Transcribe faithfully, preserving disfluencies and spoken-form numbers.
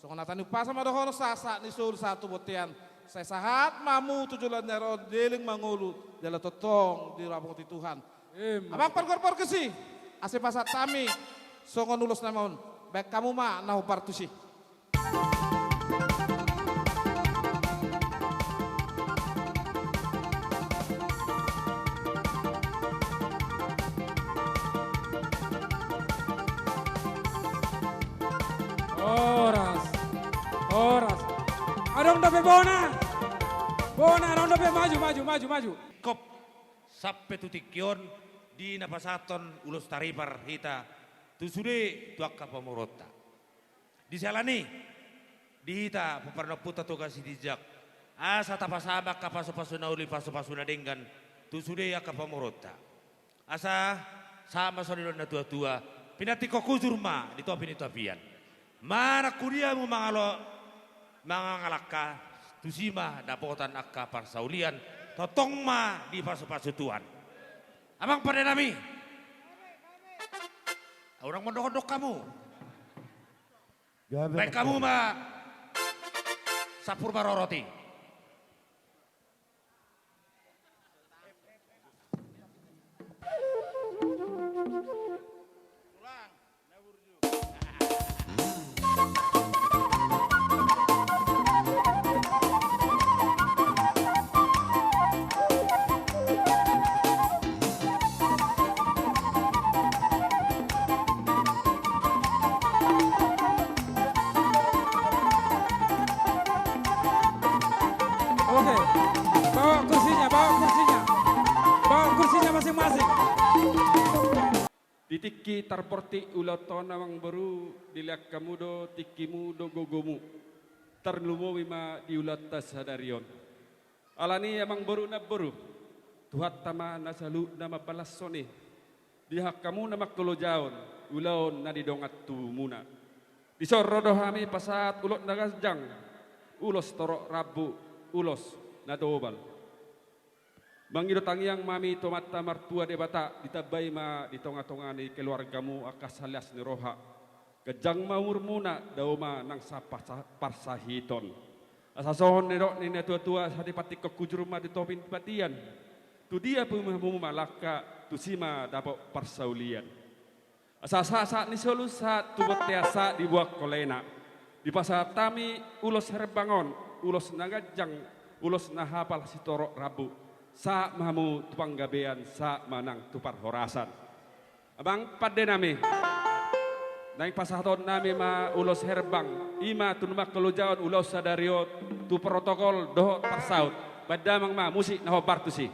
Songon hata ni umpasa ma dohonon, sahat-sahat ni solu sahat tu bontean. Sai sahat ma hamu tu joloan ni ari on, leleng mangolu jala tongtong dirahoti Tuhan. Emma. Amang pargor pargesi, asa pasahat hami songon ulos nama on. Baen hamu ma na hombar tusi. Horas. Horas. Adong dope bona. Bona, adong dope, maju, maju, maju, maju. Kop, sampe tu tingki on di na pasahathon ulos taripar hita tu sude tu angka pamoruonta. Di siala ni i, di hita pomparan ni ompunta Toga Sitinjak, asa tapasama angka pasupasu na uli, pasupasu na denggan tu sude angka pamoruonta. Asa sahat ma songon nidok ni na tuatua, pinantikhon hujur ma di topi ni tapian. Manang hudia hamu mangalo, mangalangka, tusi ma dapotan angka parsaulian, tongtong ma dipasupasu Tuhan. Amang pande nami. Unang mondok-ondok hamu. Gabe. Baen hamu ma sampur marorot i. Oke. Bawa kursinya, bawa kursinya. Bawa kursinya masing-masing. Di tingki tarbortik ulaonta on, amang boru, dilean hamu do tingkimu dohot gogomu. Tarlumobi ma di ulaonta sadari on. Alani i, amang boru, namboru, Tuhanta ma na saluhutna mambalashon i. Dilean hamu na mangkolojaon ulaon na nidongani tubumuna. Dison ro do hami pasahat ulos na ganjang, ulos torop rambu, ulos na tobal. Mangido tangiang ma hami tu Amanta Martua Debata, ditambai ma di tonga-tonga ni keluargamu angka silas ni roha. Ganjang ma umurmuna, dao ma nang sahat parsa-, parsahiton. Asa songon nidok ni na tuatua, asa dipantikhon hujur ma di topi ni tapian. Tudia pe hamu mangalangka, tusi ma dapot parsaulian. Asa sahat-sahat ni solu sahat tu bontean, sahat di boan holena. Dipasahat hami ulos herbang on, ulos na ganjang, ulos na hapal sitorop rambu. Sahat ma hamu tu panggabean, sahat ma nang tu parhorasan. Amang pande nami. Naeng pasahaton nami ma ulos herbang, i ma tu na mangkolojaon ulaon sadari on, tu protokol dohot parsaut. Baen damang ma musik na hombar tusi.